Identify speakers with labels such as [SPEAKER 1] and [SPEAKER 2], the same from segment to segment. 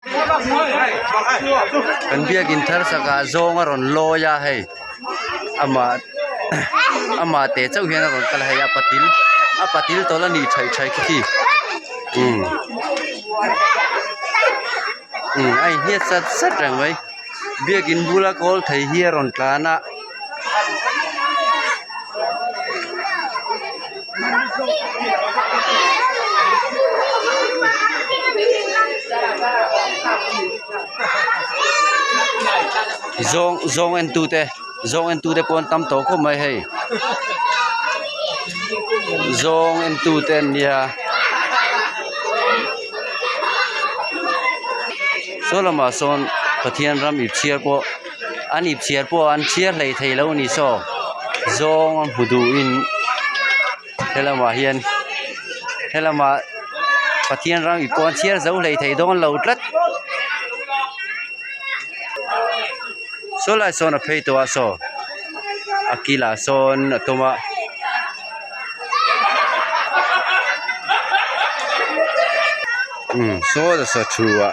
[SPEAKER 1] Kan biakin thar sakah zawng a rawn lawi a hei amah amah teh chauh hian a rawn kal a hei a patil a patil tawlh a nih thaih thaih khi khi umm umm a inhniat sat sat reng mai biakin bula kawl thei hi a rawn tlan a. Zawng zawng en tute zawng en tute pawh an tam tawh khawp mai hei zawng en tute an nia saw lamah sawn Pathian ram ip chhiar pawh an ip chhiar pawh an chhiar hlei thei lo a ni saw zawng a hmu duhin helamah hian helamah Pathian ram ip pawh an chhiar zo hlei thei dawn lo tlat saw lai sawn a phei tawh a saw a kilah sawn a tum a. Umm saw saw thu a.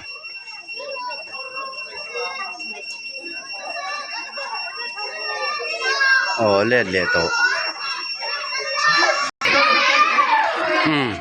[SPEAKER 1] Aw let leh tawh umm.